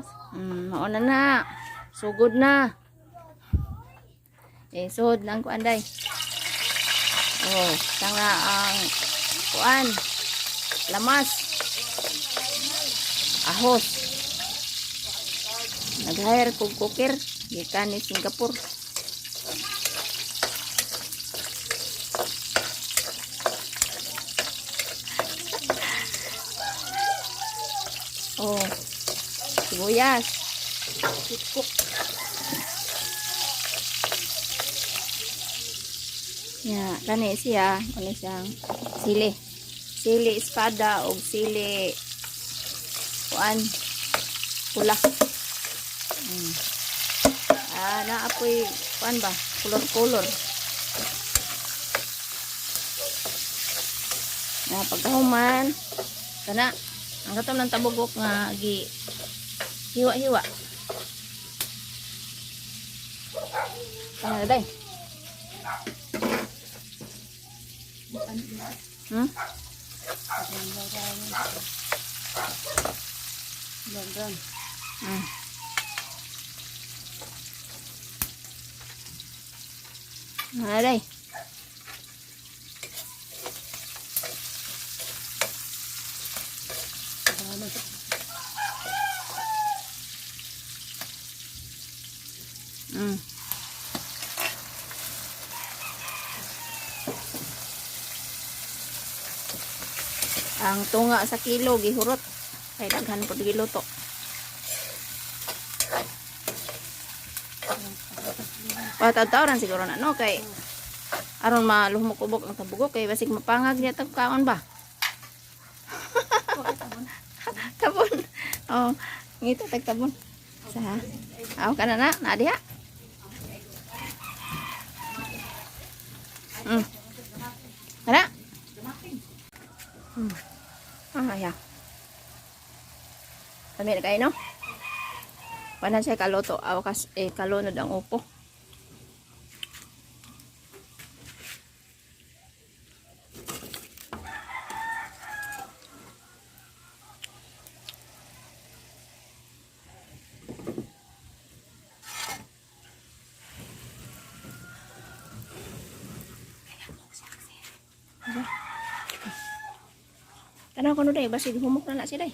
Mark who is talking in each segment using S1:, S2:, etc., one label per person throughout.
S1: Lamas.
S2: Mauna na. Sugod na. Eh, suod lang kuan day. Oh, tanga ang kuan. Lamas. Ahos. Nag-hire kog cooker gikan ni Singapore. Oh. Sibuyas.
S1: Cook.
S2: Ya, kani siya, ano siyang sili. Sili espada og sili kuan pula. Ah, naapoy kuan ba? Kulor-kulor. Na pagkahuman kana ang katom ng tabugok nga gi hiwa-hiwa. Kana day.
S1: London.
S2: Aray. Ang tunga sa kilo gihurot kay daghan pud giluto. Patad-tawran siguro na no kay aron maluhumok-ubok ang tabugok kay basig mapangag niya tag kaon ba. Tabon. Oh, ngita tag tabon. Sa. Aw kana na, na diha. Kana? Ah, ya. Kami na kayo, no? Panan siya kaloto. Aw, kas, eh, kalunod ang upo. Tanaw ko no day, basig humok na na siya day.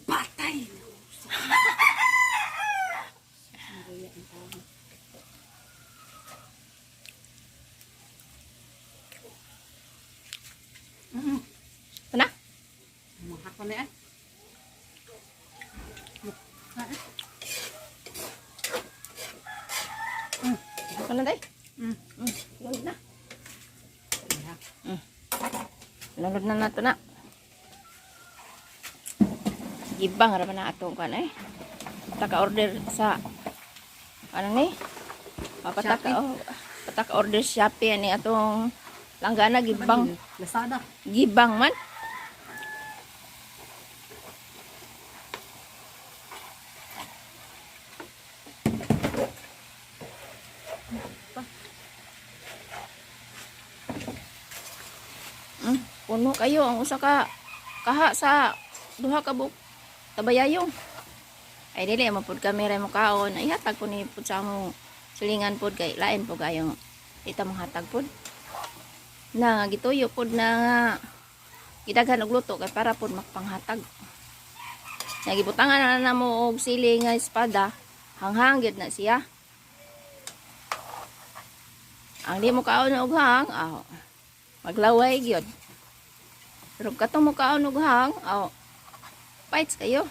S1: Patay!
S2: Ano?
S1: Mahakon na eh.
S2: Ako na day. Lunod na. Lunod na nato na. Gibang ra man na atong kan eh. Taka order sa ano ni? Papataka
S1: Shopee.
S2: oh, pataka order Shopee ani atong langgana gibang.
S1: Lazada.
S2: Gibang man. Puno kayo ang usa ka kaha sa duha ka buok tabayayong. Ay dili mo pud kami ra mo kaon. Ay hatag ko ni pud sa among silingan pud kay lain pud kayong ita mong hatag pud. Na nga gituyo pud na nga gidaghan og luto kay para pud makpanghatag. Nga gibutangan na namo og sili nga espada, hanghang gyud na siya. Ang di mo kaon og hang, aw, maglaway gyud. Pero katong mo kaon og hang, aw, fights kayo.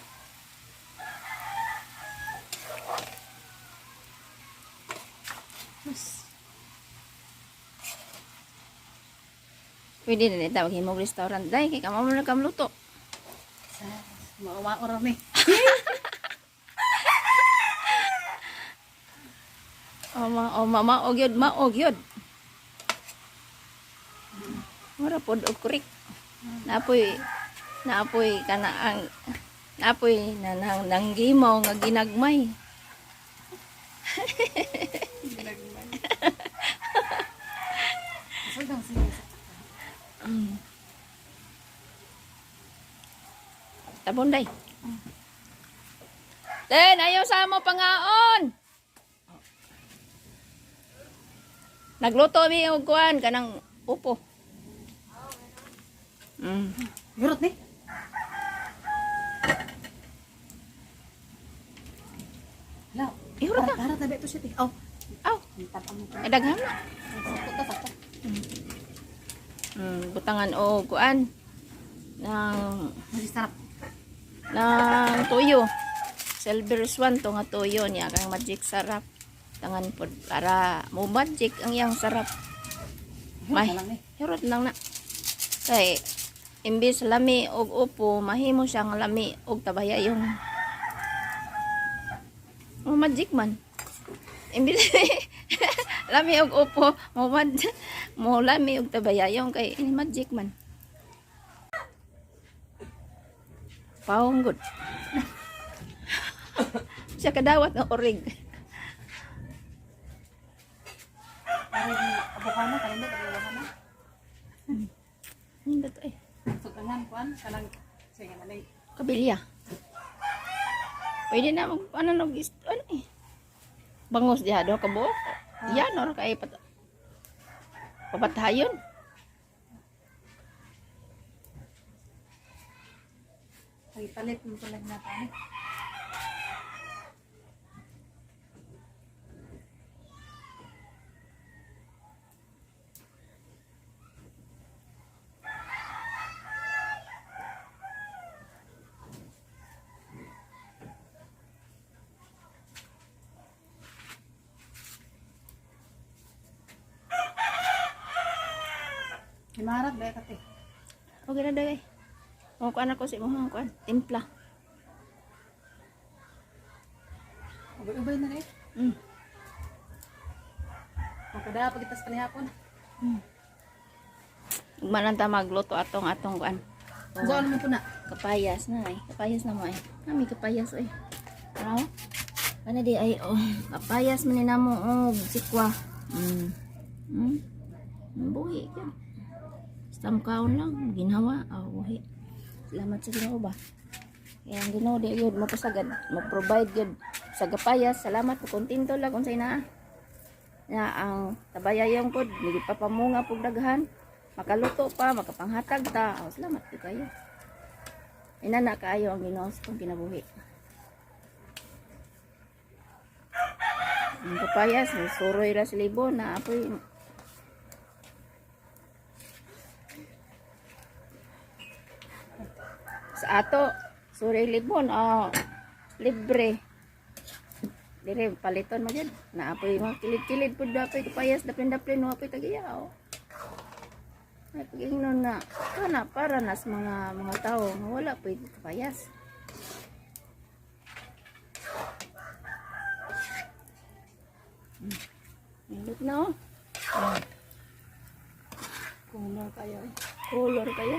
S2: Pwede na nita maghimog restaurant dai kay kamo mo na kamluto.
S1: Maawa ni.
S2: Oh, ma, oh, ma, maog yun, maog yun. Mura pod og kurik. Naapoy, naapoy kana ang naapoy na nang nanggimaw nga ginagmay.
S1: Ginagmay. Dagang sige.
S2: Tabon day. Ten, ayaw sa mo pangaon. Nagluto mi og kuan kanang upo.
S1: Gurot ni. La.
S2: Ihurot na.
S1: Harap na ba ito siya ti? Oh.
S2: Aw,
S1: Tabang mo.
S2: ay daghan na.
S1: Sakto ta, sakto.
S2: Butangan og kuan ng
S1: Masarap.
S2: ng tuyo. Silver swan to nga tuyo niya kang magic sarap. Tangan pod para mo magic ang iyang sarap.
S1: Ihurot
S2: May.
S1: na lang ni.
S2: Hirot lang na. Kay imbis lami og upo, mahimo siyang lami og tabaya yung oh, magic man. Imbis lami og upo, mo mad mo lami og tabayayong kay ini magic man. Paong good. Siya kadawat ng orig.
S1: Parang abukano, kanindot, abukano.
S2: Nindot eh.
S1: Sugangan kuan kanang sige na lang.
S2: Kabilya. Pwede na mag ano no ano eh. Bangos diha do ka buok. Yan or kay pat papatayon.
S1: Ay palit mo tulad na pa ni. Himarap ba ka te?
S2: Okay na dagay. Mo kuan ako sa imong kuan, timpla.
S1: Ubay-ubay na rin. Magkada pagkitas panihapon.
S2: Ugma lang ta magluto atong atong kuan.
S1: Saan mo po na?
S2: Kapayas na ay. Kapayas na mo ay. Nami kapayas ay. Raw. Ano di ay oh, kapayas man ni namo og sikwa. Buhi gyud. Basta mukaon lang, ginhawa, aw buhi. Salamat sa Ginoo ba. Kaya ang Ginoo di gyud mapasagad, mo-provide gyud sa kapayas. Salamat po, kontento lang unsay naa. Na ang tabayayong pod, papamunga pug daghan. Makaluto pa, makapanghatag ta. Aw, salamat gyud kayo. Inana kaayo ang Ginoo sa itong kinabuhi. Ang kapayas, may suroy ra sa libo na apoy. Sa ato, suroy libon, oh, libre. Dire, paliton mo dyan. Naapoy mga kilid-kilid po dapoy kapayas, daplin-daplin, no apoy tagiya, oh. Ay, pag-ingnon na, kana para nas mga mga tao nga wala po kapayas. Nindot na oh.
S1: Kulor kayo eh.
S2: Color kayo.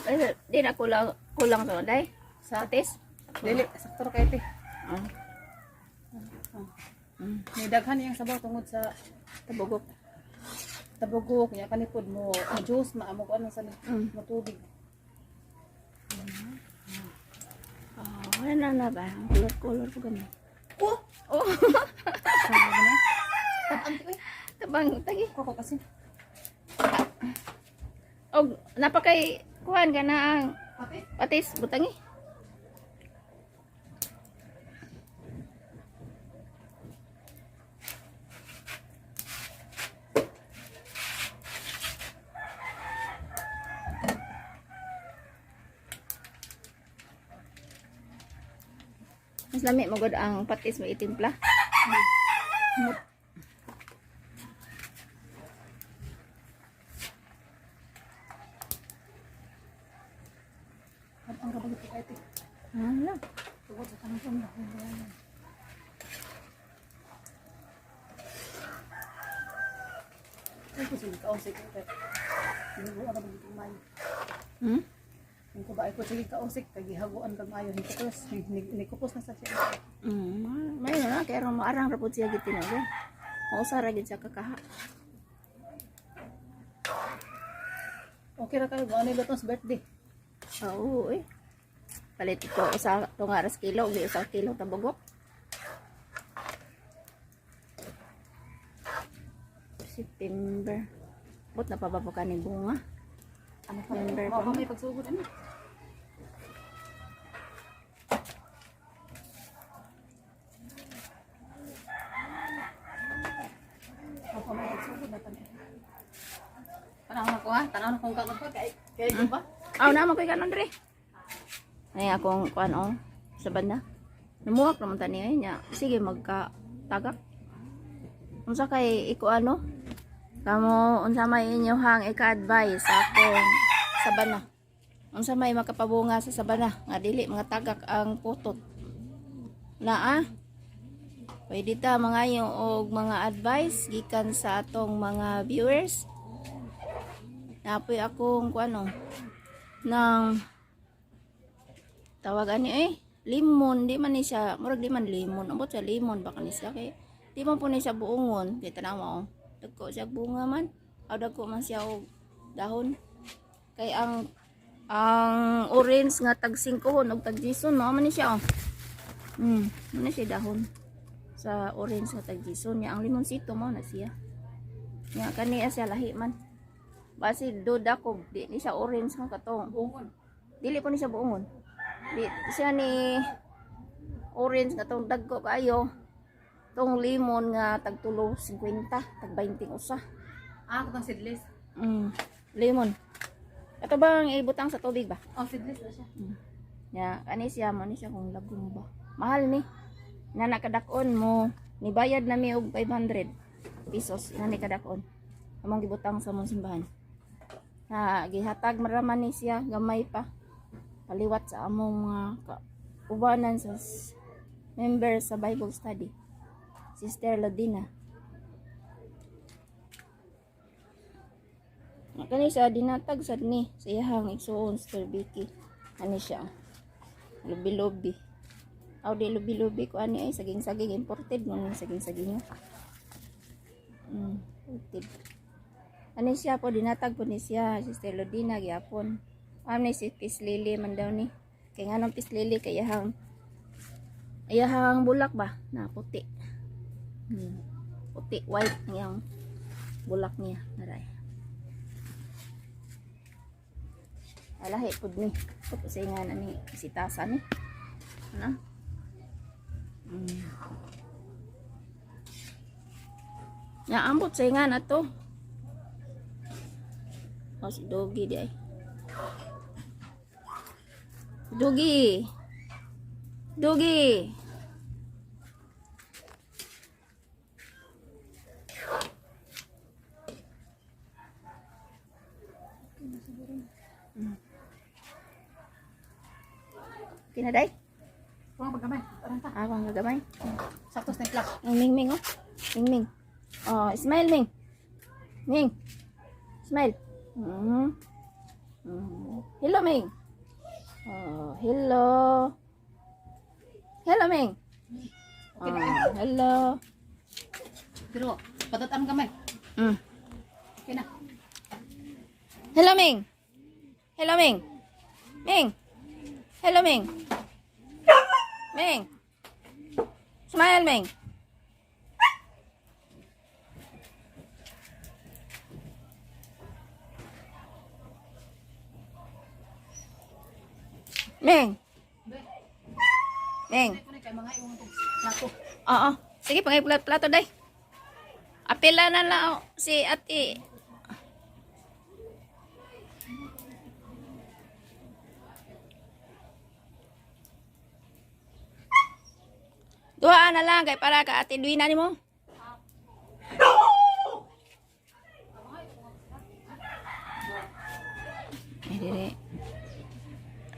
S2: Ay, di na kulang, kulang to, day.
S1: Sa
S2: Patis?
S1: Dili, sakto ra kayo te.
S2: Ah,
S1: Oh. May daghan iyang sabaw tungod sa
S2: tabugok.
S1: tabugok niya kanipod mo ang juice maamo ko ano sa ni mo tubig.
S2: Oh, wala na na ba? Ang color-color po kami.
S1: Oh,
S2: Oh,
S1: sabi na. Tabang ti oy.
S2: tabang, tagi.
S1: Ko kasi.
S2: Og, napakay, kuhan ka na ang
S1: Ate,
S2: patis, butangi. Mas lami mo gud ang patis may itimpla. Mut.
S1: Tabang ra bagay kay te.
S2: Ano?
S1: Tungod sa kanang pamilya. Ay, ko sige kausik kay. Gihaguan ka bagay maayo. Kung ko ba ay ko sige kausik kay gihaguan kag maayo ni kupos ni kupos na sa siya.
S2: May na kay ron maarang ra pud siya gitinog. Mausa ra gid siya kakaha.
S1: Okay ra kayo, mao ni lutong sa birthday.
S2: Oo, eh. Palit ko usa tunga ras kilo, ug usa kilo tabugok. September. Bot na pa ba po kaning bunga?
S1: Ano pa?
S2: Member
S1: Mao
S2: pa.
S1: pa may pagsugod ano. Mao pa may pagsugod na tani. Tanaw na ko ha, tanaw na kong kagon ko kay kay di ba?
S2: Aw na man koy kanon dre. Ay akong kuan oh sa banda. Numuwak naman tani ay niya. Sige magka tagak. Unsa kay iko ano? Kamo unsa may inyohang ika-advise sa akong sabana? Unsa may makapabunga sa sabana nga dili mga tagak ang putot. Naa. Pwede ta mangayo og mga advice gikan sa atong mga viewers. Napoy akong kuan oh ng tawag ani eh limon di man ni siya murag di man limon ambot sa limon baka ni siya kay di man po ni siya buongon kay tanawa oh dagko siya bunga man aw dagko man siya og dahon kay ang orange nga tag 5 hon og tag 10 mao man ni siya oh mao ni siya dahon sa orange nga tag 10 niya ang limonsito mao na siya niya kani siya lahi man basi duda ko di ni siya orange nga katong
S1: Buongon.
S2: dili po ni siya buongon. Di siya ni orange nga tong dagko kaayo. Tong limon nga tag tulo 50, tag 20 usa.
S1: Ah, katong seedless.
S2: Limon. Ato bang ibutang sa tubig ba?
S1: Oh, seedless na siya.
S2: Ya, kani siya mo ni siya kung lagom ba. Mahal ni. Na nakadak-on mo nibayad na mi og 500 pesos na ni kadak-on. Among gibutang sa mong simbahan. Ha, gihatag maraman ni siya gamay pa. Paliwat sa among mga ubanan sa member sa Bible study. Sister Lodina. Kani siya dinatag sad ni sa iyahang igsuon Sister Vicky. Ani siya. Lubi-lubi. Aw di lubi-lubi ko ani ay saging-saging imported mo ni saging-saging. Imported. Ani siya po dinatag po ni siya Sister Lodina gyapon. Am ni si Peace Lily man daw ni. Kay nganong Peace Lily kay iyahang iyahang bulak ba na puti. Puti white ang iyang bulak niya naray. Alahi pud ni. Pud sa nga na ni sitasa ni. Ano? Naambot sa nga na to. Oh, si Doggy di ay. Doggy. Doggy. Kinaday?
S1: Kuha pagkamay. Aranta.
S2: Ah, ang gagamay.
S1: Sakto sa plak.
S2: Ang Ming Ming oh. Ming Ming. Oh, smile Ming. Ming. Smile. Hello Ming. Oh, hello. Hello Ming. Oh, hello.
S1: Pero patatan gamay. Okay na.
S2: Hello Ming. Hello Ming. Ming. Hello Ming. Ming. Smile Ming. Ming. Ming.
S1: Kunin kay mga imong plato.
S2: Oo. Sige, pangay plato day. Apela na lang oh, si ate. Duha na lang kay para ka ate Duina nimo. Ay, dire.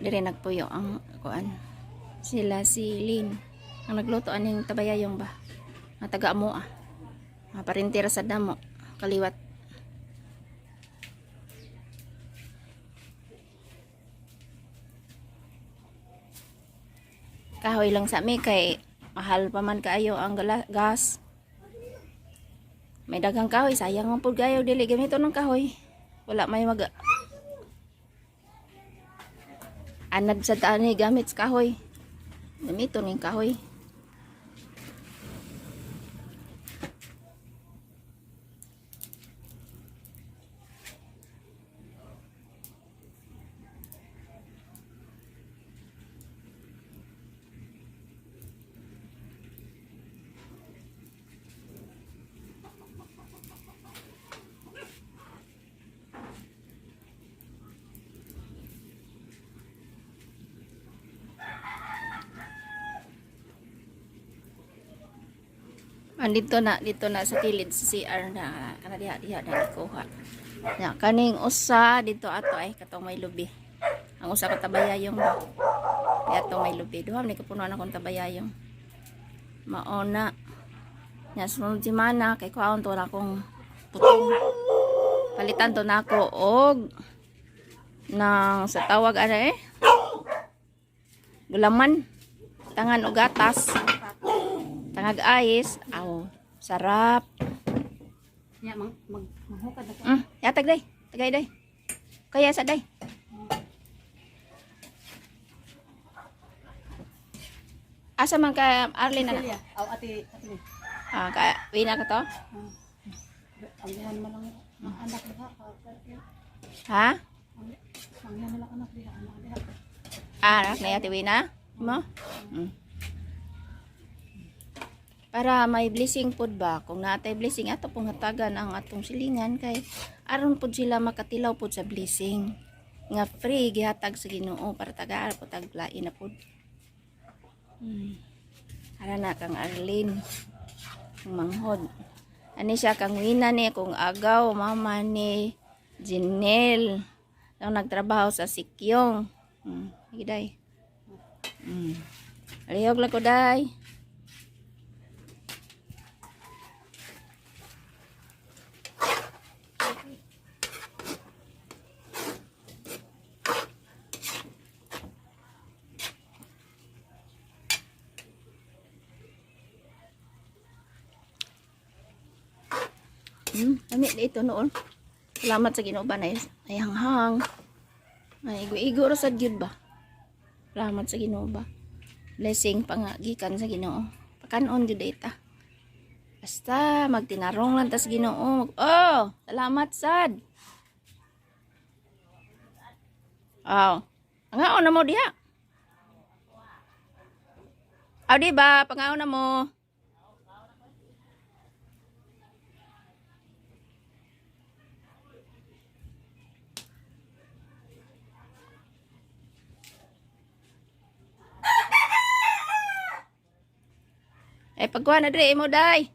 S2: Dire nagpuyo ang kuan. Sila si Lynn. Ang nagluto aning tabayayong ba? Nga taga amo ah. Mga parintira sa damo. Kaliwat. Kahoy lang sa mi kay mahal pa man kaayo ang gas. May daghang kahoy, sayang man pud kayo dili gamito ng kahoy. Wala may mag Anad sa taan ni gamit sa kahoy. Gamiton ning kahoy. Andito na dito na sa kilid sa CR na kana diha diha na gikuha. Ya kaning usa dito ato ay katong may lubi. Ang usa ka tabayayong ba. Di ato may lubi. Duha ni kapunuan akong tabayayong. Maona. Nya sunod si mana kay kuhaon to na akong putong. Palitan to nako og nang sa tawag ana eh. Gulaman. Tangan og gatas. Tangag ayis. Aw, sarap.
S1: Nya mang mag manghukad na ko.
S2: Yatag day. Tagay day. Kaya sa day. Asa man ka Arlene na?
S1: Celia, aw ate ate ni.
S2: Ah, ka wina ka to?
S1: Ang yan man lang ang anak diha.
S2: Ha?
S1: Ang yan man lang anak diha, anak diha.
S2: Ah, anak na ate Wina? Mo? Para may blessing pod ba? Kung naatay blessing ato pong hatagan ang atong silingan kay aron pod sila makatilaw pod sa blessing nga free gihatag sa Ginoo para tagaan pod tag lain na pod. Ara na kang Arlene. Ang manghod. Ani siya kang Wina ni kung agaw mama ni Janelle. Ang nagtrabaho sa Sikyong. Sige day. Alihog lang ko day. Lami na ito noon. Salamat sa Ginoo ba na ay hanghang. Ay igo-igo ra sad gyud ba. Salamat sa Ginoo ba. Blessing pa nga gikan sa Ginoo. Pakanon gyud ita. Basta magtinarong lang tas Ginoo. Oh, salamat sad. Aw. Pangaon na mo diha. Aw di ba, pangaon na mo. Ay pagkuha na dre mo day.